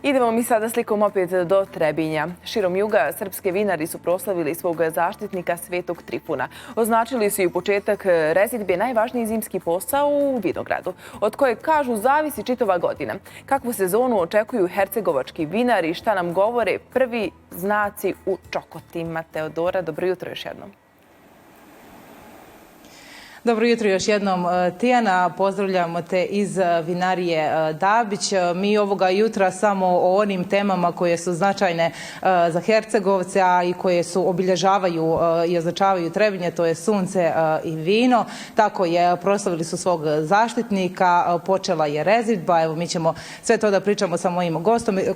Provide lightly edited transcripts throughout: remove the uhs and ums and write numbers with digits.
Idemo mi sada slikom opet do Trebinja. Širom juga srpske vinari su proslavili svog zaštitnika Svetog Trifuna. Označili su i početak rezidbe, najvažniji zimski posao u vinogradu, od kojeg kažu zavisi čitava godina. Kakvu sezonu očekuju hercegovački vinari, šta nam govore prvi znaci u Čokotima. Teodora, dobro jutro još jednom. Dobro jutro još jednom, Tijana. Pozdravljamo te iz vinarije Dabić. Mi ovoga jutra samo o onim temama koje su značajne za Hercegovce, a i koje su obilježavaju i označavaju Trebinje, to je sunce i vino. Tako je, proslavili su svog zaštitnika, počela je rezidba. Evo, mi ćemo sve to da pričamo sa mojim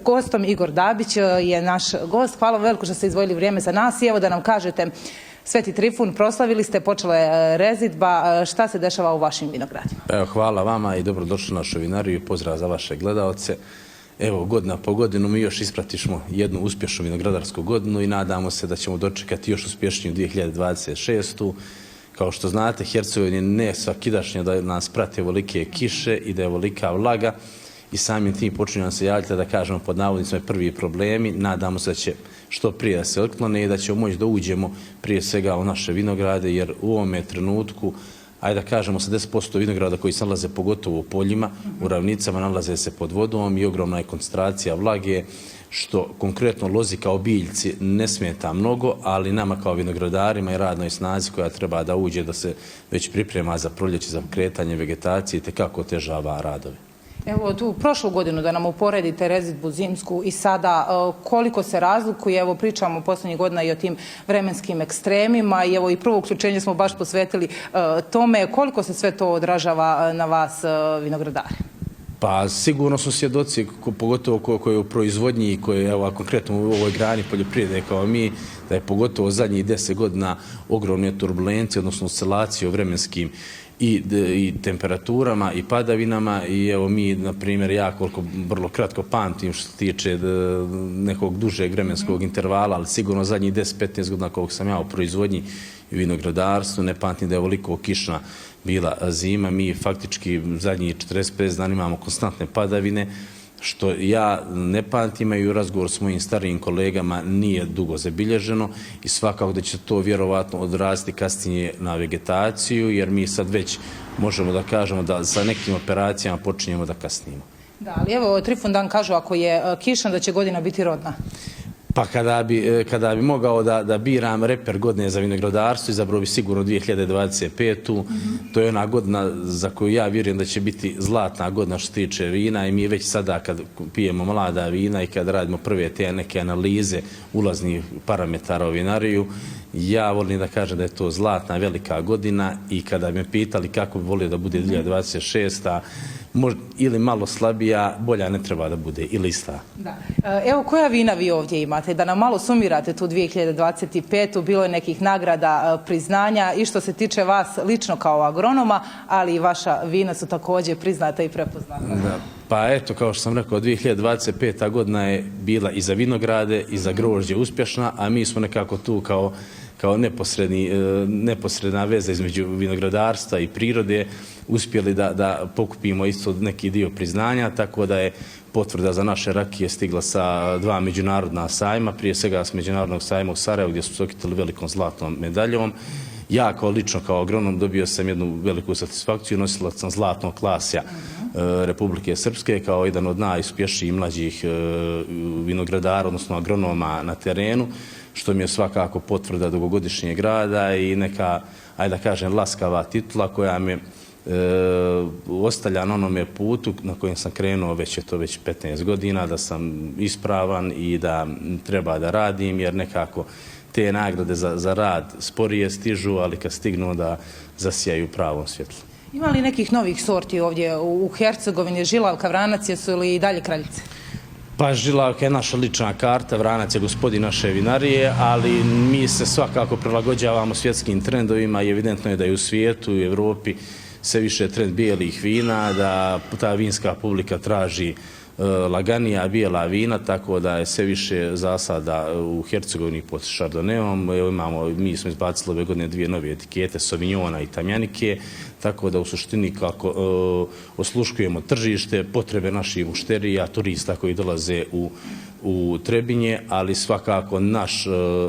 gostom. Igor Dabić je naš gost. Hvala vam veliko što ste izdvojili vrijeme za nas i evo da nam kažete, Sveti Trifun, proslavili ste, počela je rezidba. Šta se dešava u vašim vinogradima? Evo, hvala vama i dobrodošli u našu vinariju i pozdrav za vaše gledalce. Evo, godina po godinu mi još ispratišmo jednu uspješnu vinogradarsku godinu i nadamo se da ćemo dočekati još uspješniju 2026. Kao što znate, Hercegovini ne svakidašnje da nas prate ovolike kiše i da je ovolika vlaga i samim tim počinju nam se javljati, da kažemo pod navodnicima, prvi problemi. Nadamo se da će što prije da se otklone i da ćemo moći da uđemo prije svega u naše vinograde, jer u ovome trenutku, ajde da kažemo, 80% vinograda koji se nalaze pogotovo u poljima, u ravnicama, nalaze se pod vodom i ogromna je koncentracija vlage, što konkretno lozi kao biljci ne smeta mnogo, ali nama kao vinogradarima i radnoj snazi koja treba da uđe, da se već priprema za proljeće, za kretanje vegetacije, tekako otežava radove. Evo, tu prošlu godinu da nam uporedite rezidbu zimsku i sada, koliko se razlikuje. Evo, pričamo posljednjih godina i o tim vremenskim ekstremima i evo i prvo uključenje smo baš posvetili tome. Koliko se sve to odražava na vas, vinogradari? Pa sigurno su svjedoci, pogotovo koji je u proizvodnji i koji je konkretno u ovoj grani poljoprivrede kao mi, da je pogotovo zadnjih 10 godina ogromne turbulencije, odnosno oscilacije o vremenskim i temperaturama i padavinama i evo mi, na primjer, ja koliko vrlo kratko pamtim što se tiče nekog dužeg vremenskog intervala, ali sigurno zadnjih 10-15 godina koliko sam ja u proizvodnji i vinogradarstvu, ne pamtim da je ovoliko kišna bila zima. Mi faktički zadnjih 45 dana imamo konstantne padavine, što ja ne pamtim i u razgovoru s mojim starijim kolegama nije dugo zabilježeno i svakako da će to vjerovatno odraziti kasnije na vegetaciju, jer mi sad već možemo da kažemo da sa nekim operacijama počinjemo da kasnimo. Da, ali evo, Trifun dan kažu ako je kišna da će godina biti rodna. Pa kada bi mogao da biram reper godine za vinogradarstvo, izabrao bi sigurno 2025. To je ona godina za koju ja vjerujem da će biti zlatna godina što se tiče vina i mi već sada kad pijemo mlada vina i kad radimo prve te neke analize ulaznih parametara u vinariju, ja volim da kažem da je to zlatna velika godina i kada bi me pitali kako bi volio da bude 2026. Ili malo slabija, bolja ne treba da bude, ili ista. Da. Evo, koja vina vi ovdje imate? Da nam malo sumirate tu 2025. Bilo je nekih nagrada, priznanja i što se tiče vas lično kao agronoma, ali i vaša vina su također priznata i prepoznata. Da. Pa eto, kao što sam rekao, 2025. godina je bila i za vinograde i za grožđe uspješna, a mi smo nekako tu kao neposredna veza između vinogradarstva i prirode uspjeli da pokupimo isto neki dio priznanja, tako da je potvrda za naše rakije stigla sa 2 međunarodna sajma, prije svega s Međunarodnog sajma u Sarajevu gdje smo se okitili velikom zlatnom medaljom. Ja lično kao agronom dobio sam jednu veliku satisfakciju, nosilac sam zlatnog klasja Republike Srpske kao jedan od najuspješnijih mlađih vinogradara, odnosno agronoma na terenu, što mi je svakako potvrda dugogodišnjeg rada i neka, ajde da kažem, laskava titula koja me ostavlja na onome putu na kojem sam krenuo, već 15 godina, da sam ispravan i da treba da radim, jer nekako te nagrade za rad sporije stižu, ali kad stignu da zasijaju pravom svjetlu. Ima li nekih novih sorti ovdje u Hercegovini? Žilavka, vranac, jesu li i dalje kraljice? Pa žilavka je naša lična karta, vranac je gospodin naše vinarije, ali mi se svakako prilagođavamo svjetskim trendovima i evidentno je da je u svijetu i Evropi sve više trend bijelih vina, da ta vinska publika traži laganija bijela vina, tako da je sve više zasada u Hercegovini pod Chardonnayom. Evo mi smo izbacili ove godine 2 nove etikete, Sauvignona i Tamjanike, tako da u suštini kako osluškujemo tržište, potrebe naših mušterija, turista koji dolaze u Trebinje, ali svakako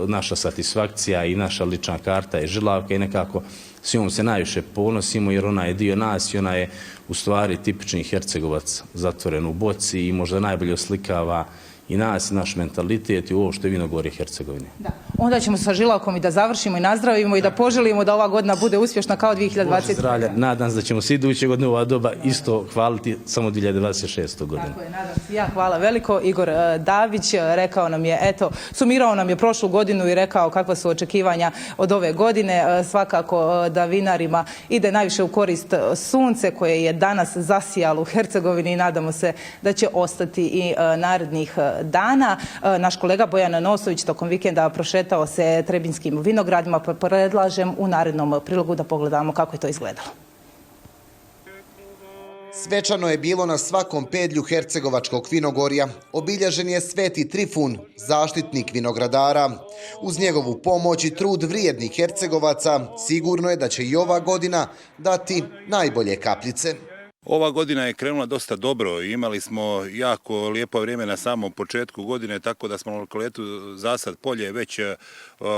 naša satisfakcija i naša lična karta je Žilavka i nekako s njom se najviše ponosimo jer ona je dio nas i ona je u stvari tipični Hercegovac zatvoren u boci i možda najbolje oslikava i nas i naš mentalitet i ovo što je vinogorje Hercegovine. Da. Onda ćemo sa Žilavkom i da završimo i nazdravimo i da poželimo da ova godina bude uspješna kao 2020. Zdravlja, nadam se da ćemo se iduće godine u ova doba isto hvaliti samo 2026. godine. Tako je, nadam se ja. Hvala veliko. Igor Dabić rekao nam je, sumirao nam je prošlu godinu i rekao kakva su očekivanja od ove godine. Svakako da vinarima ide najviše u korist sunce koje je danas zasijalo u Hercegovini i nadamo se da će ostati i narednih dana. Naš kolega Bojan Nosović tokom vikenda prošetao se trebinjskim vinogradima, pa predlažem u narednom prilogu da pogledamo kako je to izgledalo. Svečano je bilo na svakom pedlju hercegovačkog vinogorja. Obilježen je Sveti Trifun, zaštitnik vinogradara. Uz njegovu pomoć i trud vrijednih Hercegovaca, sigurno je da će i ova godina dati najbolje kapljice. Ova godina je krenula dosta dobro. Imali smo jako lijepo vrijeme na samom početku godine, tako da smo na lokalitetu Zasad polje već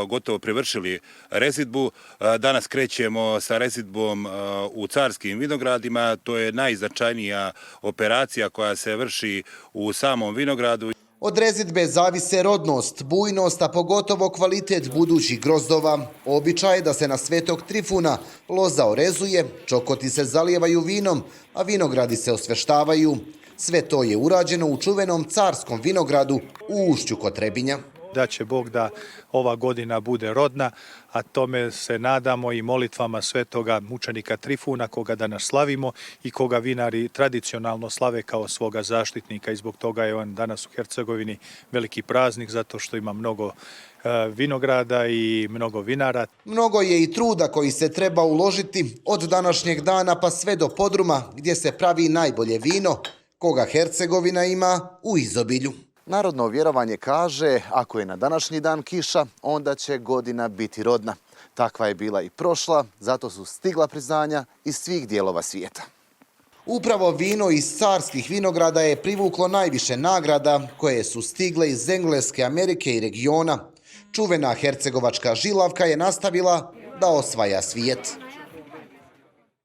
gotovo prevršili rezidbu. Danas krećemo sa rezidbom u carskim vinogradima. To je najznačajnija operacija koja se vrši u samom vinogradu. Od rezidbe zavise rodnost, bujnost, a pogotovo kvalitet budućih grozdova. Običaj je da se na Svetog Trifuna loza orezuje, čokoti se zalijevaju vinom, a vinogradi se osveštavaju. Sve to je urađeno u čuvenom carskom vinogradu u Ušću kod Trebinja. Da će Bog da ova godina bude rodna, a tome se nadamo i molitvama svetoga mučenika Trifuna, koga danas slavimo i koga vinari tradicionalno slave kao svoga zaštitnika i zbog toga je on danas u Hercegovini veliki praznik zato što ima mnogo vinograda i mnogo vinara. Mnogo je i truda koji se treba uložiti od današnjeg dana pa sve do podruma gdje se pravi najbolje vino, koga Hercegovina ima u izobilju. Narodno vjerovanje kaže, ako je na današnji dan kiša, onda će godina biti rodna. Takva je bila i prošla, zato su stigla priznanja iz svih dijelova svijeta. Upravo vino iz carskih vinograda je privuklo najviše nagrada koje su stigle iz Engleske, Amerike i regiona. Čuvena hercegovačka Žilavka je nastavila da osvaja svijet.